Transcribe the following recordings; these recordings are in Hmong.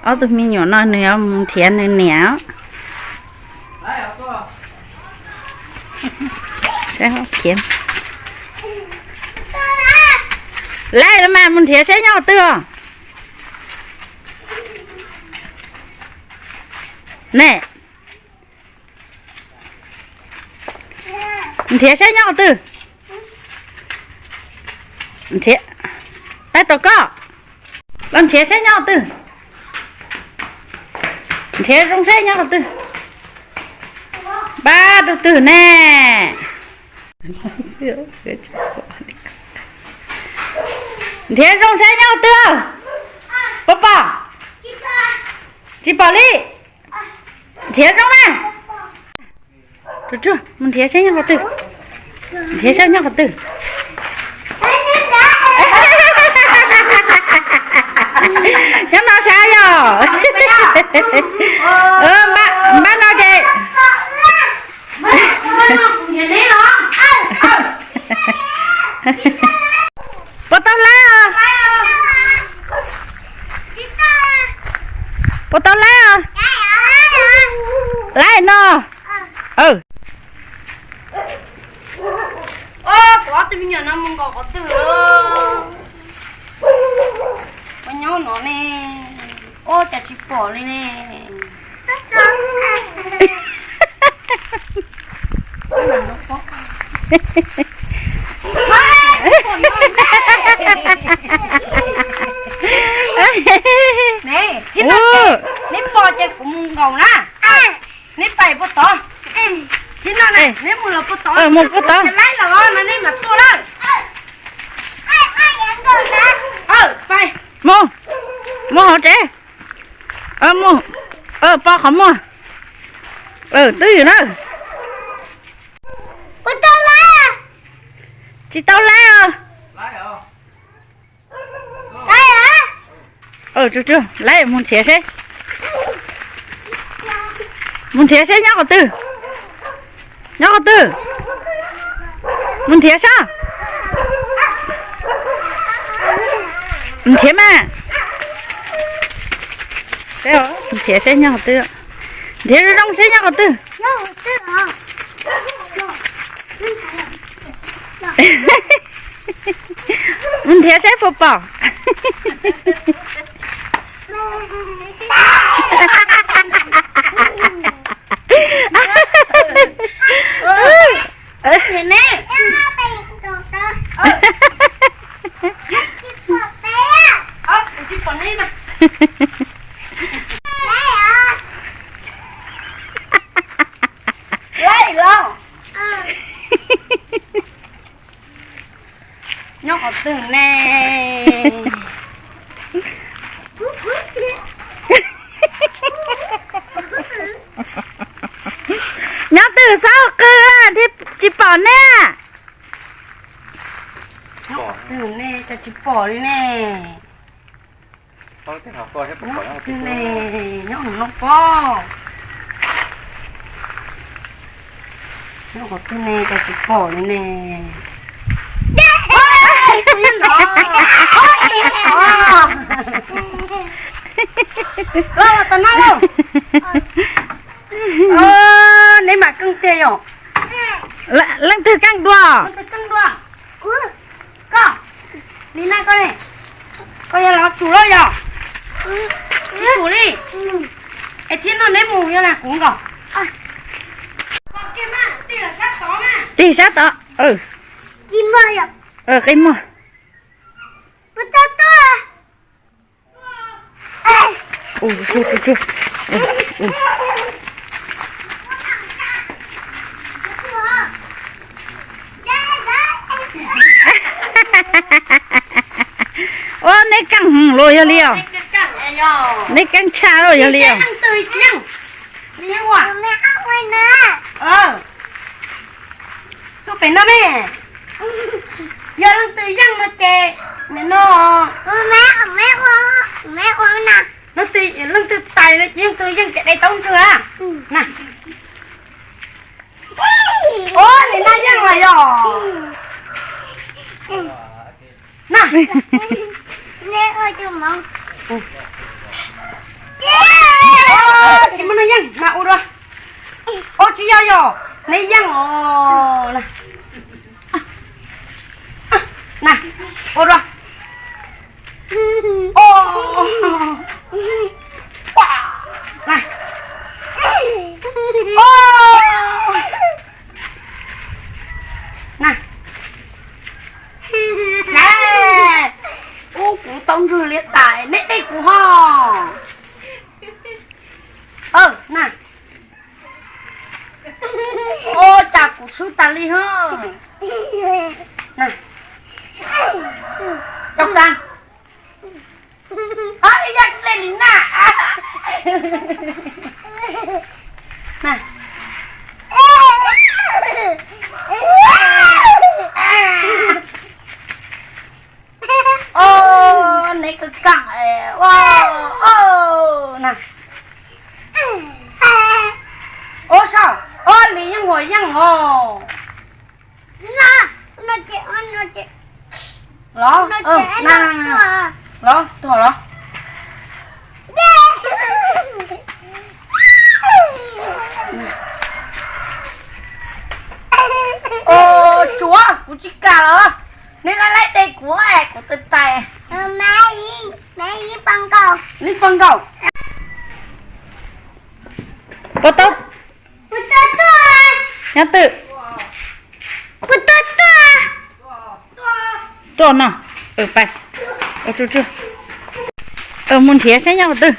Ob tug me nyuam no nws yuav mus nrhiav nws niam. Saib, laij los mas, mus nrhiav saib nyob qhov twg os. Ne, nrhiav saib nyob qhov twg. Nrhiav, tab tom koj los nrhiav saib nyob qhov twg. Nrhiav zoo saib nyob qhov twg. Npaj rau twg ne? Nrhiav zoo saib nyob qhov twg. Puas pom? Tsis pom li. Nrhiav zoo na. Mus nrhiav saib nyob qhov twg. Nrhiav saib nyob qhov twg. Nyob no saib yog. Npaj no ces. Puas tau laib os? Puas tau laib os? Laib no. Ob tug me nyuam no mus nkaum qhov twg lawm? Ua nyob no ne. Ua cas tsis pom li ne. Neb pom ces kuv mus nkaus na. Neb pais puag tod. Thiab no neb mus los puag tod, mus puag tod, laib los no neb mam tuaj lawm. Mus, mus hauv tsev. Mus, pov qhov muag. Twb ywm na. Tsis tau laib os. Laib, mus nrhiav seb. Mus nrhiav seb nyob qhov twg. Nyob qhov twg? Mus nrhiav seb. Nrhiav mas. Nrhiav seb nyob qhov twg. Nrhiav zoo zoo seb nyob qhov twg. Mus nrhiav seb puas pom. Laib los. Nyob qhov twg ne? Nyob twg txhob qw thiab tsis pom ne. Nyob qhov twg ne, cas tsis pom li ne. Nyob qhov twg ne, nyob hauv no pob. Nyob qhov twg ne, cas tsis pom li ne. Neb mam keej tiag yom. Leej twg keej dua? Koj, li na koj ne, koj yog los tsum lawm yog? Tsum li. Es thiab no neb mus yog lam kuv nkaus. Tig sab tod. Qi muag. Ua neb keej los yog li os. Neb keej tshaj los yog li os. Tuaj pem no ne. Yog leej twg yeej no ces nim no, leej twg tais no ces yeej twg yeej ces de taub ntswg na. Ua li no yeej los yog na. Tau yog neb yeej os. Na, ua dua. Na, na, ub, kuv tau ntswg li tas neb tej kuv ho. Na, ua cas kuv swb tas li ho. Na, cov kas. Yog tus li na. Neb kawg kaam. Na, ua saib, ua li yeej huam yeej os. Los, los, tuaj los. Ua, tsuav kuv tsis kam los. Neb laib laib tes kuv, kuv tais tais. Neb poj nkaus. Puas tau? Nyob twg? Tuaj no. Pais, mus nrhiav saib nyob qhov twg.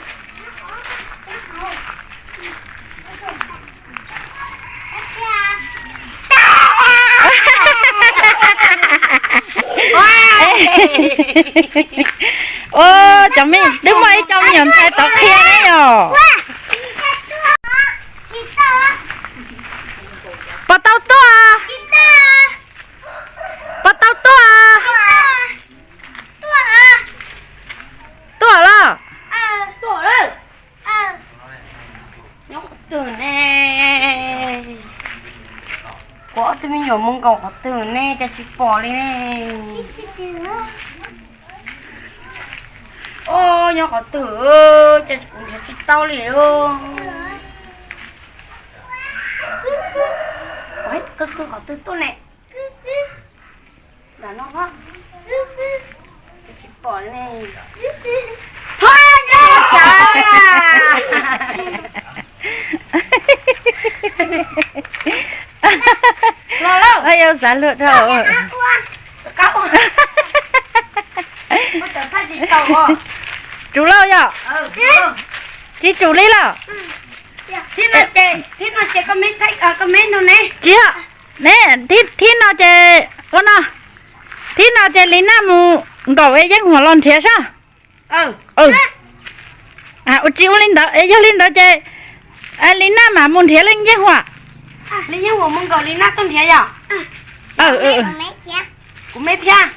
Ua, cov me, twb muaj ib co me nyuam ntxhais tod qhia ne yom. Puas tau tuaj? Puas tau tuaj? Tuaj los? Nyob qhov twg ne? Kuv ob tug me nyuam mus nkaum qhov twg ne, cas tsis pom li ne? Ua, nyob qhov twg, cas kuv nrhiav tsis tau li. Qhov twg tuaj ne? Ntawm no, tsis pom ne. Los lawm. Yog xav luag dhau. Tsum lauj yog? Tsis tsum li los? Thib no ces, thib no ces koj me, koj me no ne. Tsis yog, ne, thib no ces ua no, thib no ces Li Naj mus nkaum Yeej Huam los nrhiav sab. Ua tsis ua li ntawd, yog li ntawd ces Li Naj mam mus nrhiav Yeej Huam. Li Yeej Huam mus nkaum Li Naj tuaj nrhiav yom? Kuv me thiab.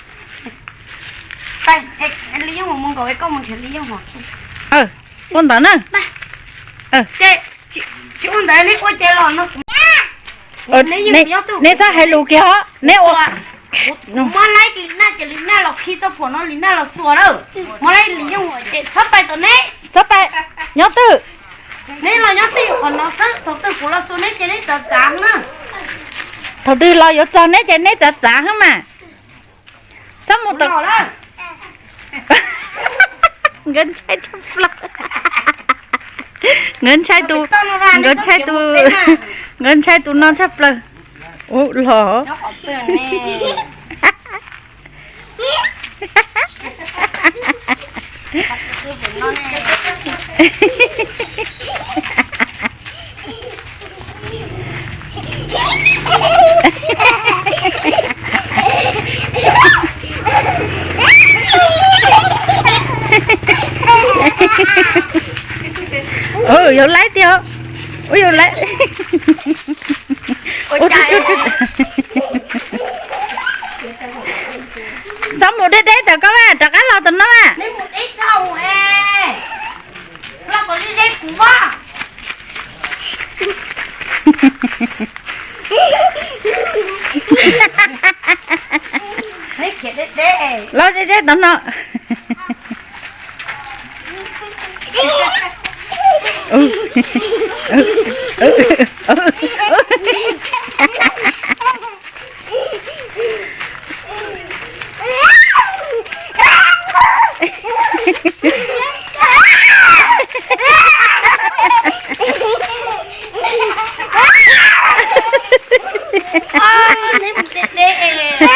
Li Yeej Huam mus nkaum es koj mus nrhiav Li Yeej Huam. Ua ntawd na. Tsis ua ntawd neb ua ces los no. Neb txhob hais lus kiag os, neb ua. Muab laib Li Naj ces Li Naj los khi tau phuam no Li Naj los xuas lawm. Muab laib Li Yeej Huam ces txhob pais tom neb. Txhob pais, nyob twg? Neb los nyob twj ywm qhov no xwb, thaum twg kuv los xuas neb ces neb txav txav na. Thaum twg los yuav txog neb ces neb txav txav xwb mas. Txhob mus tom. Nkawd ntshai tshaj plaws. Nkawd ntshai tus, nkawd ntshai tus, nkawd ntshai tus no tshaj plaws. Ub los. Ub, yog laib tiag. Ub, yog laib. Txhob mus deb deb tom koj mas, rov qab los tom no mas. Los deb deb tom no. Deb deb.